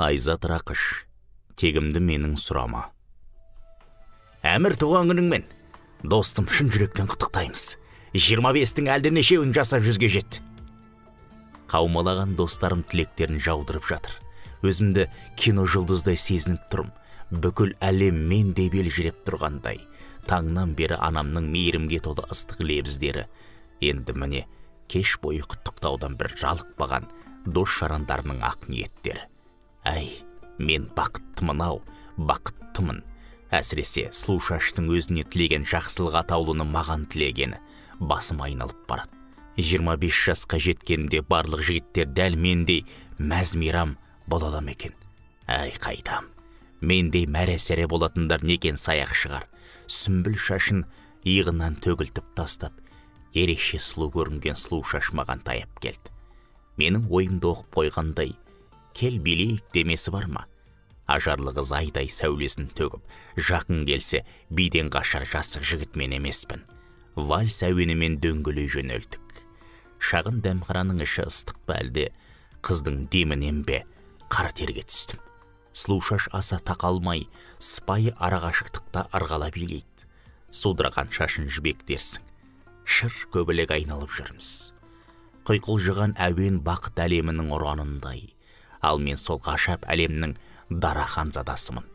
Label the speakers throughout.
Speaker 1: Айзат Рақыш, тегімді менің сұрама. Әмір, туған күніңмен, достым, шын жүректен құттықтаймыз. 25-тің әлденешеуін жасап 100-ге жет. Қаумалаған достарым тілектерін жаудырып жатыр. Өзімді кино жұлдыздай сезініп тұрмын. Бүкіл әлем мен деп елжіреп тұрғандай. Таңнан бері анамның мейірімге толы ыстық лебіздері, енді міне кеш бойы құттықтаудан бір жалықпаған дос жарандарының ақ ниеттері. Әй, мен бақыттымын ау, бақыттымын. Әсіресе Сұлушаштың өзіне тілеген жақсылық атаулыны маған тілегені басым айналып барады. 25 жасқа жеткенде барлық жігіттер дәл мендей мәз мейрам бола ала ма екен? Әй, қайдам. Мендей мәре-сәре болатындар некен саяқ шығар. Сүмбіл шашын иығынан төгілтіп тастап, ерекше сұлу көрінген Сұлушаш маған таяп келді. Менің ойымды оқып қойғандай, кел билейік демесі бар ма? Ажарлы қыз айдай сәулесін төгіп, жақын келсе, биден қашар жасық жігіт мен емеспін. Вальс әуенімен дөңгелей жөнелдік. Шағын дәмхананың іші ыстық па, әлде қыздың демінен бе, қара терге түстім. Сұлушаш аса тақалмай, сыпайы арақашықтықта ырғала билейді. Судыраған шашын жібек дерсің. Шыр көбелек айналып жүрміз. Құйқылжыған әуен бақыт әлемінің ұранындай. Ал мен сол ғажап әлемнің дара ханзадасымын.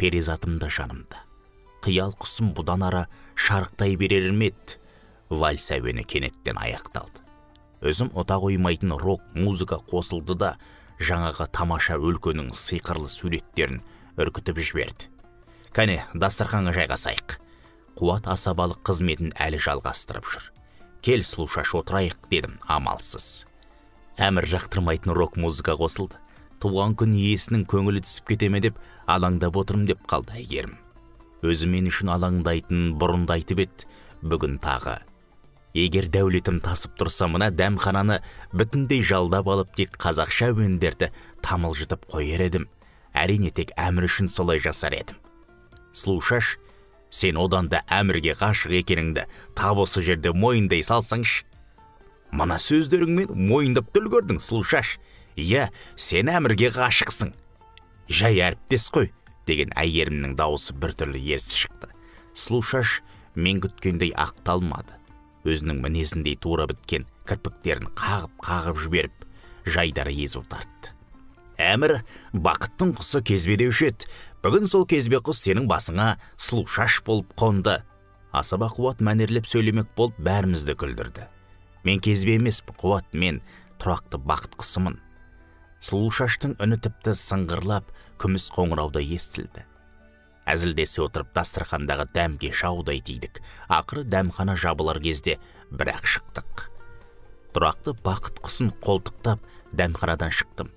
Speaker 1: Перизатым да жанымда. Қиял құсым бұдан ара шарықтай берер ме еді? Вальс әуені кенеттен аяқталды. Өзім ұта қоймайтын рок музыка қосылды да, жаңағы тамаша өлкенің сиқырлы суреттерін үркітіп жіберді. Кәне, дастарханға жайғасайық. Қуат асабалық қызметін әлі жалғастырып жүр. Кел, Сұлушаш, отырайық, дедім амалсыз. Әмір жақтырмайтын рок музыка қосылды. Туған күн иесінің көңілі түсіп кете ме деп алаңдап отырмын деп қалды Әйгерім. Өзі мен үшін алаңдайтынын бұрын да айтып еді, бүгін тағы. Егер дәулетім тасып тұрса, мына дәмхананы бүтіндей жалдап алып, тек қазақша әуендерді тамылжытып қояр едім. Әрине, тек Әмір үшін солай жасар едім. Сұлушаш, сен одан да Әмірге ғашық екеніңді тап осы жерде мойындай салсаңшы. Мына сөздеріңмен мойындап та үлгердің, Сұлушаш. Иә, сен Әмірге ғашықсың. Жай әріптес қой, деген Әйгерімнің дауысы біртүрлі ерсі шықты. Сұлушаш мен күткендей ақталмады. Өзінің мінезіндей тура біткен кірпіктерін қағып-қағып жіберіп, жайдары езу тартты. Әмір бақыттың құсы кезбе деуші еді. Бүгін сол кезбе құс сенің басыңа Сұлушаш болып қонды. Асаба Қуат мәнерлеп сөйлемек болып бәрімізді күлдірді. Мен кезбе емеспін, Қуат, мен тұрақты бақыт құсымын. Сұлушаштың үні тіпті сыңғырлап, күміс қоңыраудай естілді. Әзілдесе отырып дастархандағы дәмге жаудай тидік. Ақыры дәмхана жабылар кезде бірақ шықтық. Тұрақты бақыт құсын қолтықтап дәмханадан шықтым.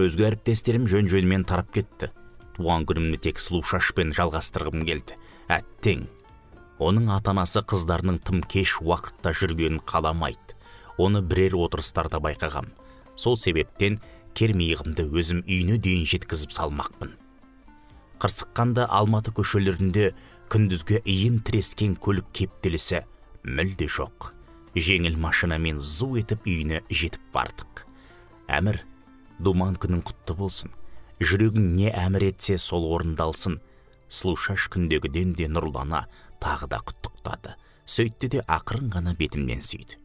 Speaker 1: Өзге әріптестерім жөн-жөнімен тарап кетті. Туған күнімді тек Сұлушашпен жалғастырғым келді. Әттең. Оның ата-анасы қыздарының тым кеш уақытта жүргенін қаламайды. Оны бірер отырыстарда байқағам. Сол себептен кермиығымды өзім үйіне дейін жеткізіп салмақпын. Қырсыққанда Алматы көшелерінде күндізгі иін тірескен көлік кептелісі мүлде жоқ. Жеңіл машинамен зу етіп үйіне жетіп бардық. Әмір, думан күнің құтты болсын. Жүрегің не әмір етсе, сол орындалсын. Сұлушаш күндегіден де нұрлана тағы да құттықтады. Сөйтті де ақырын ғана бетімнен сүйді.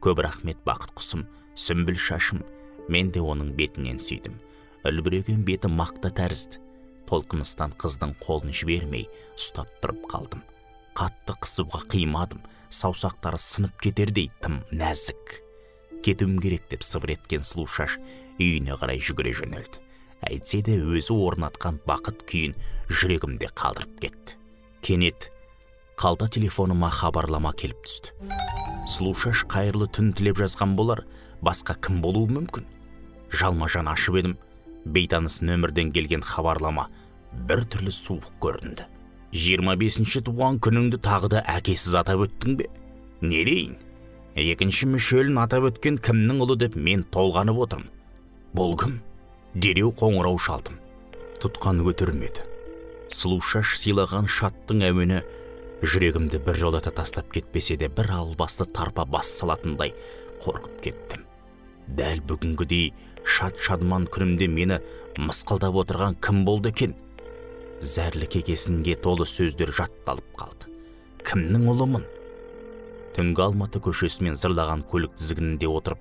Speaker 1: Көп рахмет, бақыт құсым, сүмбіл шашым. Мен де оның бетінен сүйдім. Үлбіреген беті мақта тәрізді. Толқыныстан қыздың қолын жібермей ұстап тұрып қалдым. Қатты қысуға қимадым, саусақтары сынып кетердей тым нәзік. Кетуім керек деп сыбыр еткен Сұлушаш үйіне қарай жүгіре жөнелді. Әйтсе де өзі орнатқан бақыт күйін жүрегімде қалдырып кетті. Кенет қалта телефоныма хабарлама келіп түсті. Сұлушаш қайырлы түн тілеп жазған болар, басқа кім болуы мүмкін? Жалма-жан ашып едім, бейтаныс нөмірден келген хабарлама бір түрлі суық көрінді. 25-ші туған күніңді тағы да әкесіз атап өттің бе? Не дейін? Екінші мүшелін атап өткен кімнің ұлы деп мен толғанып отырмын. Бұл кім? Дереу қоңырау шалдым. Тұтқан көтермеді. Сұлушаш сыйлаған шаттың әуені жүрегімді бір жолата тастап кетпесе де, бір албасты тарпа бас салатындай қорқып кеттім. Дәл бүгінгідей шат шадыман күнімде мені Мысқылдап отырған кім болды екен? Зәрлі кекесінге толы сөздер жатталып қалды. Кімнің ұлымын? Түнгі Алматы көшесімен зырлаған көлік тізгінінде отырып,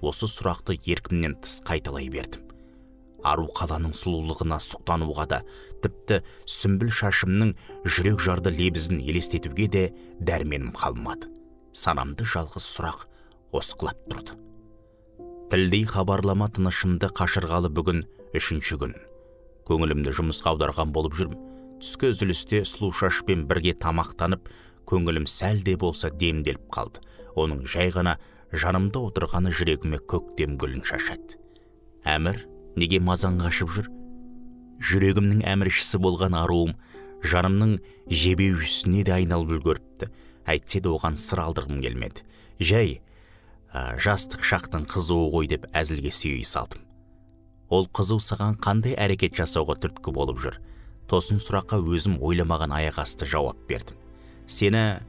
Speaker 1: осы сұрақты еркімнен тыс қайталай бердім. Ару қаланың сұлулығына сұқтануға да, тіпті сүмбіл шашымның жүрек жарды лебізін елестетуге де дәрменім қалмады. Санамды жалғыз сұрақ осқылап тұрды. Тілдей хабарлама тынышымды қашырғалы бүгін үшінші күн. Көңілімді жұмысқа аударған болып жүрмін. Түскі үзілісте сұлу шашпен бірге тамақтанып, көңілім сәл де болса демделіп қалды. Оның жай ғана жанымда отырғаны жүрегіме көктем гүлін шашады. Әмір неге мазаң қашып жүр? Жүрегімнің әміршісі болған аруым жанымның жебеушісіне де айналып үлгеріпті. Әйтсе де оған сыр алдырғым келмеді. Жай жастық шақтың қызуы ғой деп әзілге сүйей салдым. Ол қызу саған қандай әрекет жасауға түрткі болып жүр? Тосын сұраққа өзім ойламаған аяқ асты жауап бердім. Сені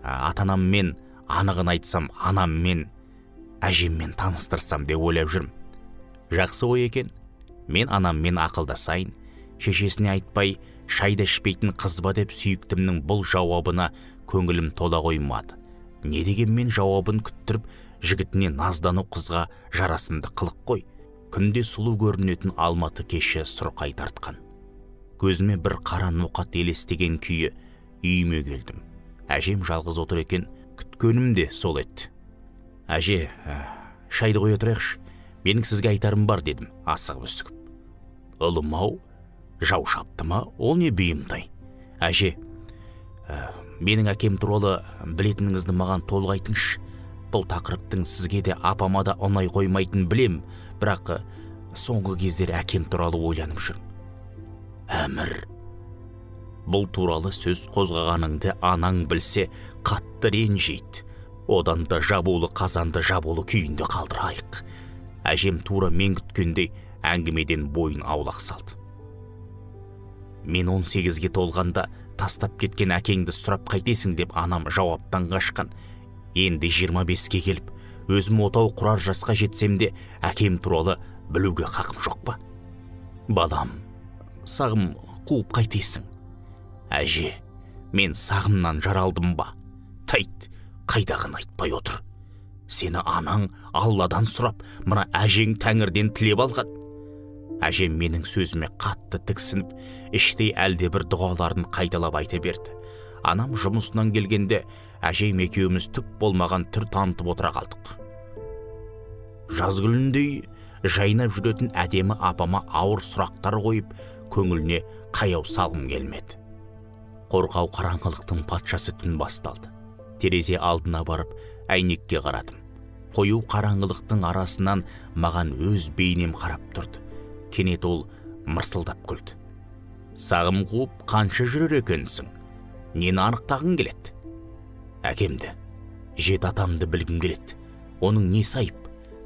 Speaker 1: ата-анаммен, анығын айтсам, анаммен, әжеммен таныстырсам деп ойлап жүрмін. Жақсы ой екен. Мен анаммен ақылдасайын. Шешесіне айтпай шай да ішпейтін қыз ба деп сүйіктімнің бұл жауабына көңілім тола қоймады. Не дегенмен жауабын күттіріп, жігітіне наздану қызға жарасымды қылық қой. Күнде сұлу көрінетін Алматы кеші сұрқай тартқан. Көзіме бір қара ноқат елестеген күйі үйіме келдім. Әжем жалғыз отыр екен, күткенім де сол еді. Әже, шайды қоя тұрайықшы, менің сізге айтарым бар дедім асығып үсігіп. Ұлым-ау, жау шапты ма, ол не бұйымтай? Әже, менің әкем туралы білетініңізді маған толық айтыңызшы. Бұл тақырыптың сізге де апама да ұнай қоймайтынын білем, бірақ соңғы кездері әкем туралы ойланып жүрмін. Әмір, бұл туралы сөз қозғағаныңды анаң білсе қатты ренжиді. Одан да жабулы қазанды жабулы күйінде қалдырайық. Әжем тура мен күткендей әңгімеден бойын аулақ салды. Мен 18-ге толғанда тастап кеткен әкеңді сұрап қайтесің деп анам жауаптан қашқан. Енді 25-ке келіп, өзім отау құрар жасқа жетсем де әкем туралы білуге хақым жоқ па? Балам, сағым қуып қайтесің. Әже, мен сағымнан жаралдым ба? Тәйт, қайдағын айтпай отыр. Сені анаң Алладан сұрап, мына әжең тәңірден тілеп алған. Әжем менің сөзіме қатты тіксініп, іштей әлде бір дұғаларын қайталап айта берді. Анам жұмысынан келгенде әжем екеуміз түк болмаған түр танытып отыра қалдық. Жаз гүліндей жайнап жүретін әдемі апама ауыр сұрақтар қойып, көңіліне қаяу салғым келмеді. Қорқау қараңғылықтың патшасы түн басталды. Терезе алдына барып, әйнекке қарадым. Қою қараңғылықтың арасынан маған өз бейнем қарап тұрды. Кенет ол мырсылдап күлді. Сағым қуып қанша жүрер екенсің? Нені анықтағың келеді? Әкемді, жеті атамды білгім келеді. Оның несі айып?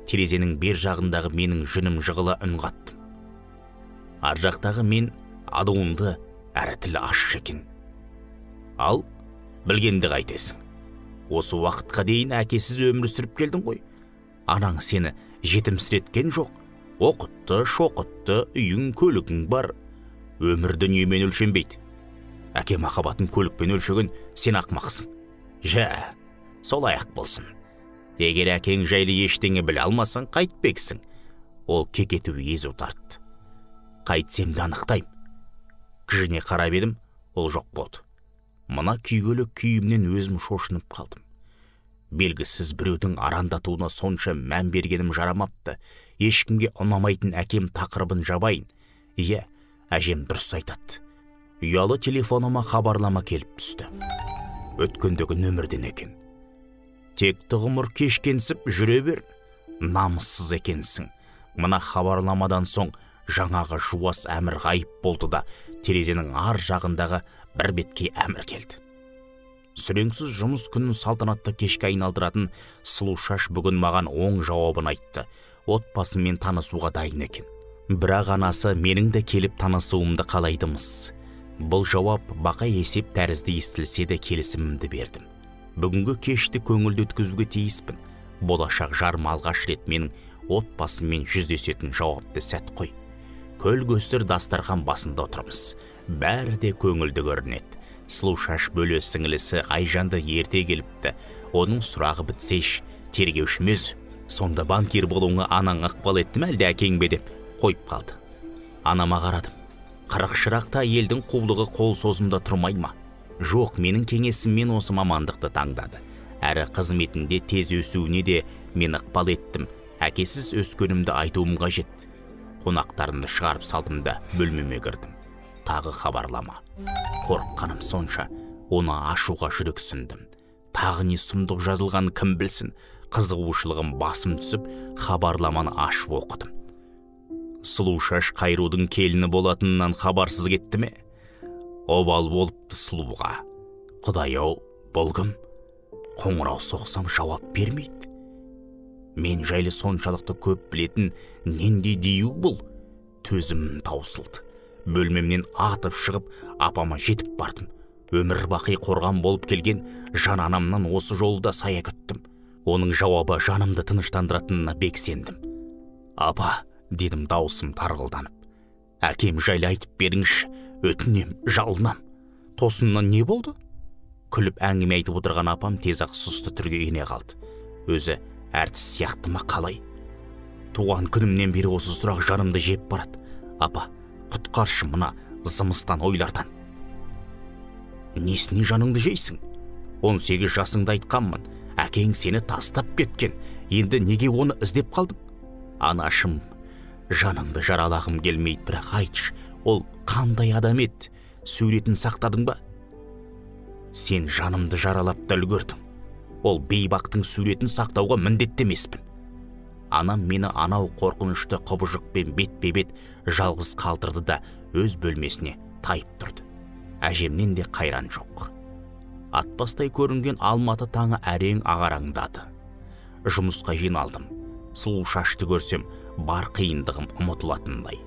Speaker 1: Терезенің бер жағындағы менің жүнім жығыла үн қаттым. Ар жақтағы мен адуынды әрі тілі ащы екен. Ал, білгенді қайтесің? Осы уақытқа дейін әкесіз өмір сүріп келдің ғой. Анаң сені жетімсіреткен жоқ. Оқытты, шоқытты, үйің, көлігің бар. Өмір дүниемен өлшенбейді. Әке махаббатын көлікпен өлшеген сен ақмақсың. Жә, солай ақ болсын. Егер әкең жайлы ештеңе біле алмасаң, қайтпексің. Ол кекету езу тартты. Қайтсем де анықтаймын. Кіжіне қарап едім, ол жоқ болды. Мына күйгелі күйімнен өзім шошынып қалдым. Белгісіз біреудің арандатуына сонша мән бергенім жарамапты. Ешкімге ұнамайтын әкем тақырыбын жабайын. Иә, әжем дұрыс айтады. Ұялы телефоныма хабарлама келіп түсті. Өткендегі нөмірден екен. Текті ғұмыр кешкенсіп жүре бер. Намыссыз екенсің. Мына хабарламадан соң жаңағы жуас әмір ғайып болды да, терезенің ар жағындағы бір беткей әмір келді. Сүреңсіз жұмыс күнін салтанатты кешке айналдыратын сұлу шаш бүгін маған оң жауабын айтты. Отбасыммен танысуға дайын екен. Бірақ анасы менің де келіп танысуымды қалайдымыз. Бұл жауап бақа есеп тәрізді естілсе де келісімімді бердім. Бүгінгі кешті көңілді өткізуге тиіспін. Болашақ жарым алғаш рет менің отбасыммен жүздесетін жауапты сәт қой. Көл көсір дастархан басында отырмыз. Бәрі де көңілді көрінеді. Сұлушаш бөле сіңілісі Айжанды ерте келіпті. Оның сұрағы бітсейші, тергеушім өзі. Сонда банкир болуыңа анаң ықпал етті ме, әлде әкең бе деп қойып қалды. Анама қарадым. 40 шырақта елдің қулығы қол созымда тұрмай ма? Жоқ, менің кеңесіммен осы мамандықты таңдады. Әрі қызметінде тез өсуіне де мен ықпал еттім. Әкесіз өскенімді айтуым қажет. Қонақтарымды шығарып салдым да бөлмеме кірдім. Тағы хабарлама. Қорыққаным сонша, оны ашуға жүрексіндім. Тағы не сұмдық жазылған кім білсін. Қызығушылығым басым түсіп, хабарламаны ашып оқыдым. Сұлушаш Қайрудың келіні болатынынан хабарсыз кетті ме? Обал болыпты сұлуға. Құдай-ау, бұл кім? Қоңырау соқсам жауап бермейді. Мен жайлы соншалықты көп білетін нендей дию бұл? Төзімім таусылды. Бөлмемнен атып шығып, апама жетіп бардым. Өмір бақи қорған болып келген жан анамнан осы жолы да сая күттім. Оның жауабы жанымды тыныштандыратынына бек сендім. Апа, дедім дауысым тарғылданып. Әкем жайлы айтып беріңізші, өтінем, жалынам. Тосыннан не болды? Күліп әңгіме айтып отырған апам тез-ақ сұсты түрге ене қалды. Өзі әртіс сияқты ма қалай? Туған күнімнен бері осы сұрақ жанымды жеп барады. Апа, құтқаршы мына зымыстан ойлардан. Несіне жаныңды жейсің? 18 жасыңда айтқанмын, әкең сені тастап кеткен. Енді неге оны іздеп қалдың? Анашым, жаныңды жаралағым келмейді, бірақ айтшы, ол қандай адам еді? Суретін сақтадың ба? Сен жанымды жаралап та үлгердің. Ол бейбақтың суретін сақтауға міндетті емеспін. Анам мені анау қорқынышты құбыжықпен бетпе-бет жалғыз қалдырды да өз бөлмесіне тайып тұрды. Әжемнен де қайран жоқ. Атпастай көрінген Алматы таңы әрең ағараңдады. Жұмысқа жиналдым. Сұлу шашты көрсем, бар қиындығым ұмытылатындай.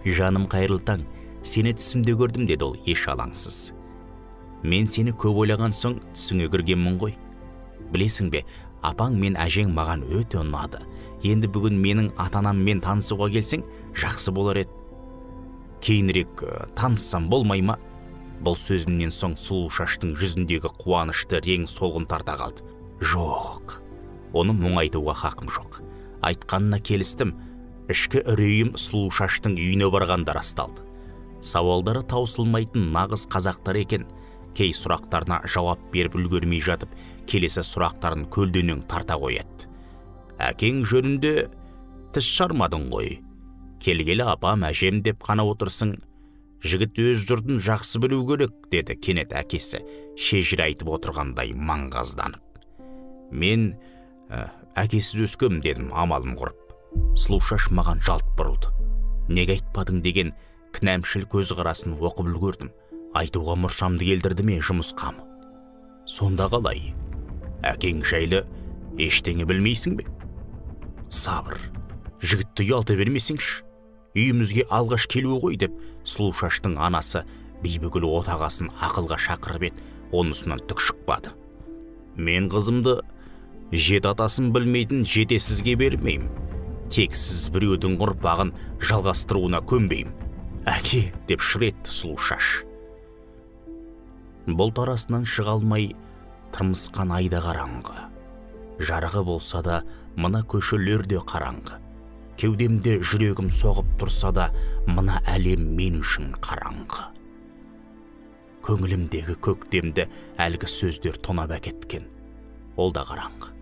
Speaker 1: Жаным, қайырлы таң, сені түсімде көрдім, деді ол еш алаңсыз. Мен сені көп ойлаған соң түсіңе кіргенмін ғой. Білесің бе, апаң мен әжең маған өте ұнады. Енді бүгін менің ата-анаммен танысуға келсең, жақсы болар еді. Кейінірек таныссам болмай ма? Бұл сөзімнен соң сұлу шаштың жүзіндегі қуанышты рең солғын тарта қалды. Жоқ, оны мұңайтуға хақым жоқ. Айтқанына келістім. Ішкі үрейім сұлу шаштың үйіне барғанда расталды. Сауалдары таусылмайтын нағыз қазақтар екен. Кей сұрақтарына жауап беріп үлгермей жатып, келесі сұрақтарын көлденең тарта қояды. Әкең жөнінде тіс жармадың ғой. Келгелі апам, әжем деп қана отырсың. Жігіт өз жұртын жақсы білу керек, деді кенет әкесі, шежіре айтып отырғандай маңғазданып. Мен әкесіз өскем, дедім амалым құрып. Сұлушаш маған жалт бұрылды. Неге айтпадың деген кінәмшіл көзқарасын оқып үлгердім. Айтуға мұршамды келтірді ме жұмыс қамы? Сонда қалай? Әкең жайлы ештеңе білмейсің бе? Сабыр, жігітті ұялта бермесеңші. Үйімізге алғаш келуі ғой, деп Сұлушаштың анасы Бибігүл отағасын ақылға шақырып еді, онысынан түк шықпады. Мен қызымды жеті атасын білмейтін жетесізге бермеймін. Тексіз біреудің ұрпағын жалғастыруына көнбеймін. Әке, деп шыр етті Сұлушаш. Бұлт арасынан шыға алмай тырмысқан ай да қараңғы. Жарығы болса да мына көшелер де қараңғы. Кеудемде жүрегім соғып тұрса да мына әлем мен үшін қараңғы. Көңілімдегі көктемді әлгі сөздер тонап әкеткен. Ол да қараңғы.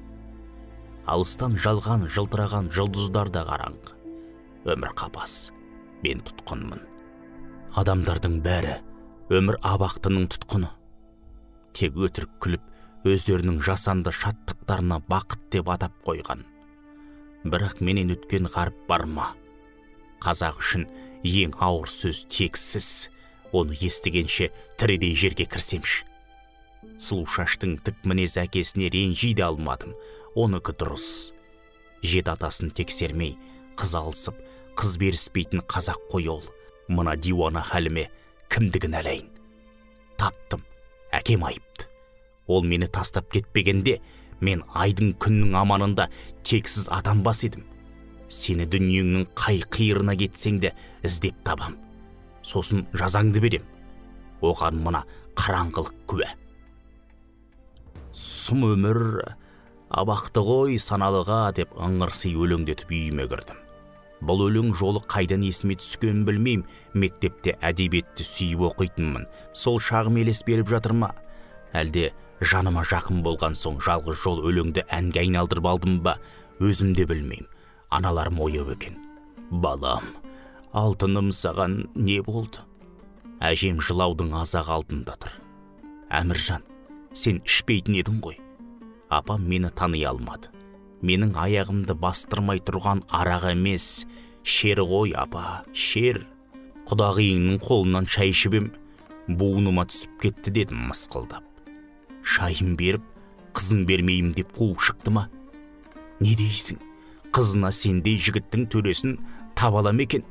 Speaker 1: Алыстан жалған жылтыраған жұлдыздар да қараңғы. Өмір қапас, мен тұтқынмын. Адамдардың бәрі өмір абақтының тұтқыны. Тек өтірік күліп, өздерінің жасанды шаттықтарына бақыт деп атап қойған. Бірақ менен өткен ғаріп бар ма? Қазақ үшін ең ауыр сөз тексіз. Оны естігенше тірідей жерге кірсемші. Сұлушаштың тік мінез әкесіне ренжи де алмадым. Оныкі дұрыс. Жеті атасын тексермей, қыз алысып, қыз беріспейтін қазақ қой ол. Мына диуана халіме кімді кінәлайын? Таптым, әкем айыпты. Ол мені тастап кетпегенде, мен айдың күннің аманында тексіз атанбас едім. Сені дүниеңнің қай қиырына кетсең де іздеп табам. Сосын жазаңды берем. Оған мына қараңғылық куә. Сұм өмір абақты ғой саналыға деп ыңырси өлеңдетіп үйіме кірдім. Бұл өлең жолы қайдан есіме түскенін білмеймін. Мектепте әдебиетті сүйіп оқитынмын. Сол шағым елес беріп жатыр ма? Әлде жаныма жақын болған соң жалғыз жол өлеңді әнге айналдырып алдым ба? Өзім де білмеймін. Аналарым ояу екен. Балам, алтыным, саған не болды? Әжем жылаудың азақ алдында тұр. Әміржан, сен ішпейтін едің ғой. Апам мені тани алмады. Менің аяғымды бастырмай тұрған арақ емес, шер ғой, апа, шер. Құдағиыңның қолынан шай ішіп ем, буыныма түсіп кетті дедім мысқылдап. Шайын беріп, қызын бермеймін деп қуып шықты ма? Не дейсің? Қызына сендей жігіттің төресін таба ала ма екен?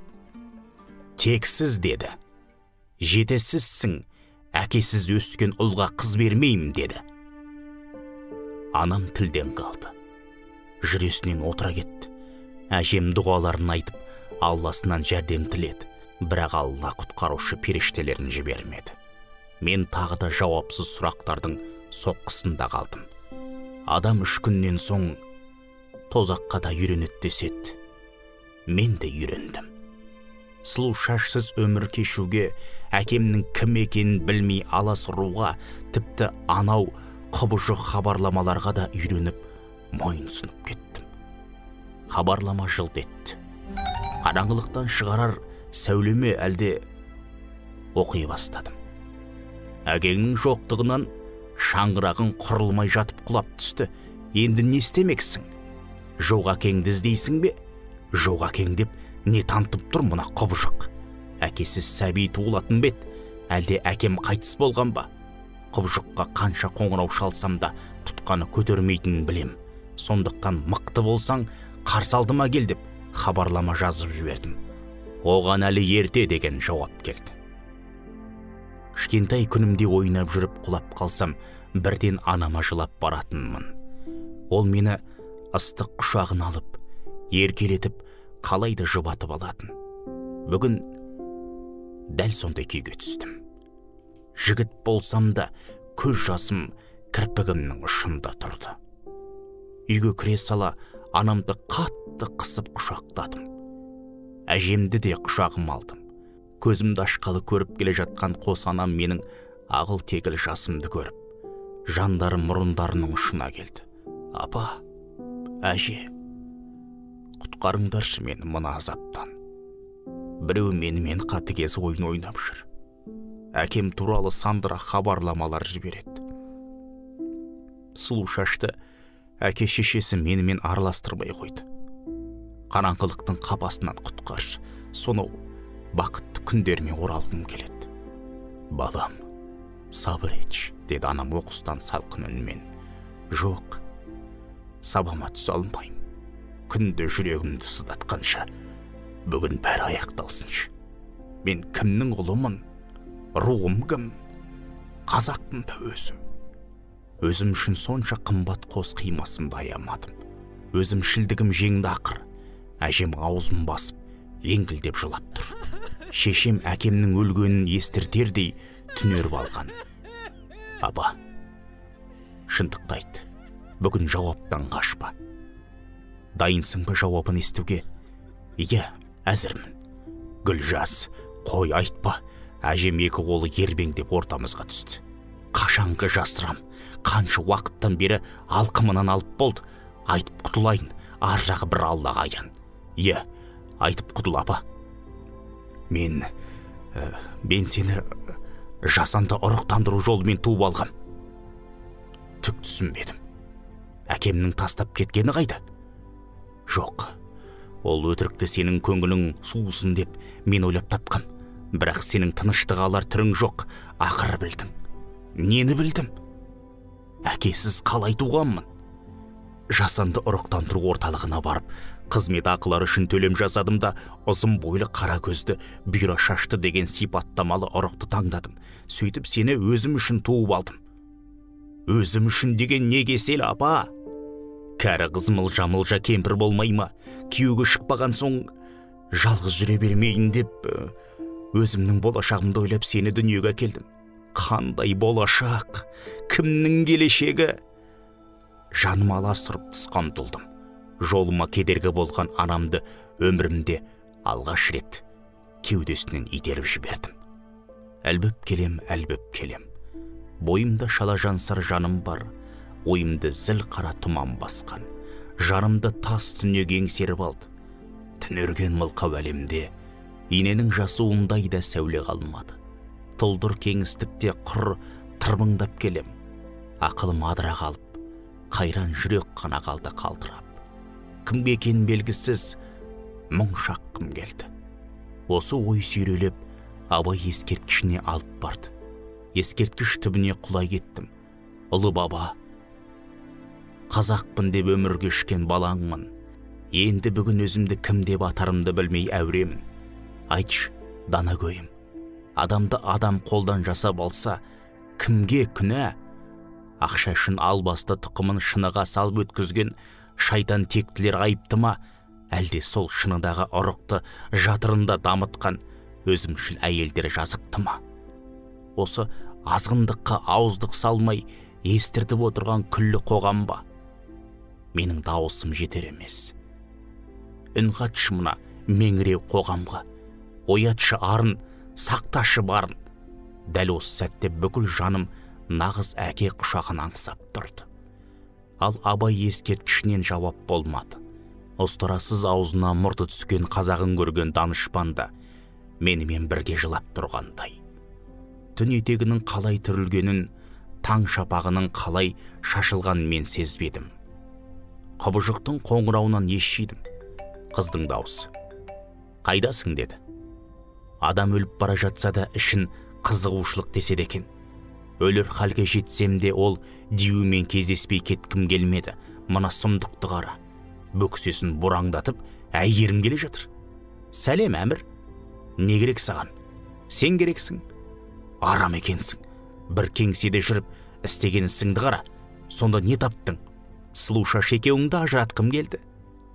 Speaker 1: Тексіз деді. Жетесізсің, әкесіз өскен ұлға қыз бермеймін деді. Анам тілден қалды. Жүресінен отыра кетті. Әжем дұғаларын айтып, Алласынан жәрдем тіледі. Бірақ Алла құтқарушы періштелерін жібермеді. Мен тағы да жауапсыз сұрақтардың соққысында қалдым. Адам 3 күннен соң тозаққа да үйренеді деседі. Мен де үйрендім. Сұлу шашсыз өмір кешуге, әкемнің кім екенін білмей аласұруға, тіпті анау құбыжық хабарламаларға да үйреніп, мойынсұнып кеттім. Хабарлама жылт етті. Қараңғылықтан шығарар сәулеме әлде оқи бастадым. Әкеңнің жоқтығынан шаңырағың құрылмай жатып құлап түсті. Енді не істемексің? Жоқ әкеңді іздейсің бе? Жоқ әкең деп не танытып тұр мына құбыжық? Әкесіз сәби туылатын бет? Әлде әкем қайтыс болған ба? Құбыжыққа қанша қоңырау шалсам да тұтқаны көтермейтінін білем. Сондықтан мықты болсаң, қарсы алдыма кел деп хабарлама жазып жібердім. Оған әлі ерте деген жауап келді. Кішкентай күнімде ойнап жүріп құлап қалсам, бірден анама жылап баратынмын. Ол мені ыстық құшағына алып, еркелетіп, қалай да жұбатып алатын. Бүгін дәл сондай күйге түстім. Жігіт болсам да көз жасым кірпігімнің ұшында тұрды. Үйге кіре сала анамды қатты қысып құшақтадым. Әжемді де құшағыма алдым. Көзімді ашқалы көріп келе жатқан қос анам менің ағыл-тегіл жасымды көріп, жандары мұрындарының ұшына келді. Апа, әже, құтқарыңдаршы мені мына азаптан. Біреу менімен қатыгез ойын ойнап жүр. Әкем туралы сандырақ хабарламалар жібереді. Сұлу шашты әке шешесі менімен араластырмай қойды. Қараңғылықтың қапасынан құтқаршы, сонау бақытты күндеріме оралғым келеді. Балам, сабыр етші, деді анам оқыстан салқын үнмен. Жоқ, сабама түсе алмаймын. Күнде жүрегімді сыздатқанша, бүгін бәрі аяқталсыншы. Мен кімнің ұлымын? Руым кім? Қазақпын ба өзі? Өзім үшін сонша қымбат қос қимасымды аямадым. Өзімшілдігім жеңді ақыр. Әжем аузын басып, еңкілдеп жылап тұр. Шешем әкемнің өлгенін естіртердей түнеріп алған. Аба, шындықты айт. Бүгін жауаптан қашпа. Дайынсың ба жауабын естуге? Иә, әзірмін. Гүлжаз, қой айтпа. Әжем екі қолы ербеңдеп ортамызға түсті. Қашанғы жасырам, қанша уақыттан бері алқымынан алып болды. Айтып құтылайын, ар жағы бір Аллаға аян. Иә, айтып құтыл, апа. Мен сені жасанды ұрықтандыру жолымен туып алғам. Түк түсінбедім. Әкемнің тастап кеткені қайда? Жоқ, ол өтірікті сенің көңілің суысын деп мен ойлап тапқам. Бірақ сенің тыныштық алар түрің жоқ, ақыры білдің. Нені білдім? Әкесіз қалай туғанмын? Жасанды ұрықтандыру орталығына барып, қызмет ақылары үшін төлем жасадым да, ұзын бойлы қара көзді, бұйра шашты деген сипаттамалы ұрықты таңдадым. Сөйтіп сені өзім үшін туып алдым. Өзім үшін деген не кесел, апа? Кәрі қыз мылжа-мылжа кемпір болмай ма? Күйеуге шықпаған соң жалғыз жүре бермейін деп өзімнің болашағымды ойлап сені дүниеге әкелдім. Қандай болашақ? Кімнің келешегі? Жаным аласұрып тысқа ұмтылдым. Жолыма кедергі болған анамды өмірімде алғаш рет кеудесінен итеріп жібердім. Әлбіп келем, әлбіп келем. Бойымда шала жансар жаным бар. Ойымды зіл қара тұман басқан. Жанымды тас түнек еңсеріп алды. Түнерген мылқау әлемде иненің жасуындай да сәуле қалмады. Тұлдыр кеңістікте құр тырбыңдап келем. Ақылым адыра қалып, қайран жүрек қана қалды қалтырап. Кімге екені белгісіз мұң шаққым келді. Осы ой сүйрелеп Абай ескерткішіне алып барды. Ескерткіш түбіне құлай кеттім. Ұлы баба, қазақпын деп өмір кешкен балаңмын. Енді бүгін өзімді кім деп атарымды білмей әуремін. Айтшы, данагөйім, адамды адам қолдан жасап алса, кімге күнә? Ақша үшін албасты тұқымын шыныға салып өткізген шайтан тектілер айыпты ма? Әлде сол шыныдағы ұрықты жатырында дамытқан өзімшіл әйелдер жазықты ма? Осы азғындыққа ауыздық салмай естіртіп отырған күллі қоғам ба? Менің дауысым жетер емес. Үн қатшы мына меңіреу қоғамға. Оятшы арын, сақташы барын. Дәл осы сәтте бүкіл жаным нағыз әке құшағын аңсап тұрды. Ал Абай ескерткішінен жауап болмады. Ұстарасыз аузына мұрты түскен қазағын көрген данышпан да менімен бірге жылап тұрғандай. Түн етегінің қалай түрілгенін, таң шапағының қалай шашылғанын мен сезбедім. Құбыжықтың қоңырауынан ес жидым. Қыздың даусы. Қайдасың деді. Адам өліп бара жатса да ішін қызығушылық деседі екен. Өлер халге жетсем де ол диюмен кездеспей кеткім келмеді. Мына сұмдықты қара. Бөксесін бұраңдатып Әйгерім келе жатыр. Сәлем, Әмір. Не керек саған? Сен керексің. Арам екенсің. Бір кеңседе жүріп істеген ісіңді қара. Сонда не таптың? Сұлушаш екеуіңді ажыратқым келді.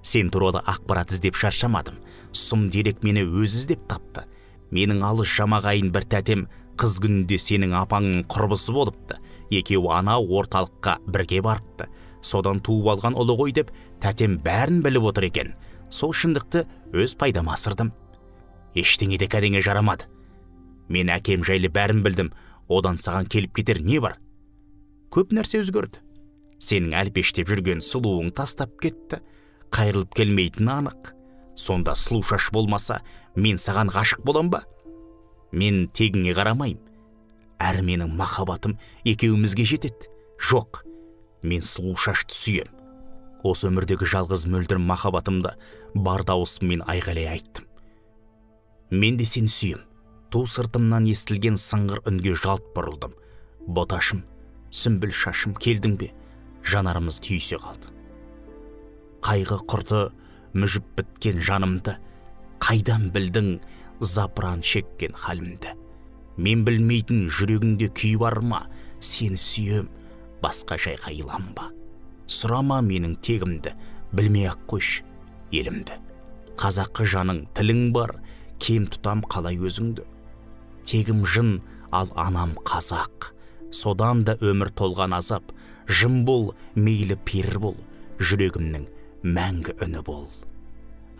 Speaker 1: Сен туралы ақпарат іздеп шаршамадым. Сұм дерек мені өзі іздеп тапты. Менің алыс жамағайын бір тәтем қыз күнінде сенің апаңның құрбысы болыпты. Екеуі ана орталыққа бірге барыпты. Содан туып алған ұлы ғой деп тәтем бәрін біліп отыр екен. Сол шындықты өз пайдама асырдым. Ештеңе де кәдеңе жарамады. Мен әкем жайлы бәрін білдім. Одан саған келіп кетер не бар? Көп нәрсе өзгерді. Сенің әлпештеп жүрген сұлуың тастап кетті. Қайырылып келмейтіні анық. Сонда сұлушаш болмаса, мен саған ғашық болам ба? Мен тегіңе қарамаймын. Әрі менің махаббатым екеумізге жетеді. Жоқ, мен сұлушашты сүйем. Осы өмірдегі жалғыз мөлдір махаббатымды бар дауысыммен айғайлай айттым. Мен де сені сүйем. Ту сыртымнан естілген сыңғыр үнге жалт бұрылдым. Боташым, сүмбіл шашым, келдің бе? Жанарымыз түйісе қалды. Қайғы құрты мүжіп біткен жанымды, қайдан білдің запыран шеккен халімді? Мен білмейтін жүрегіңде күй бар ма? Сені сүйем, басқа жайға иланба. Сұрама менің тегімді, білмей ақ қойшы елімді. Қазақы жаның, тілің бар, кем тұтам қалай өзіңді. Тегім жын, ал анам қазақ. Содан да өмір толған азап. Жын бол, мейлі пері бол, жүрегімнің мәңгі үні бол.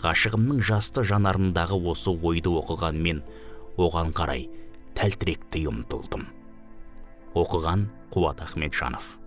Speaker 1: Ғашығымның жасты жанарындағы осы ойды оқыған мен оған қарай тәлтіректей ұмтылдым. Оқыған Қуат Ахметжанов.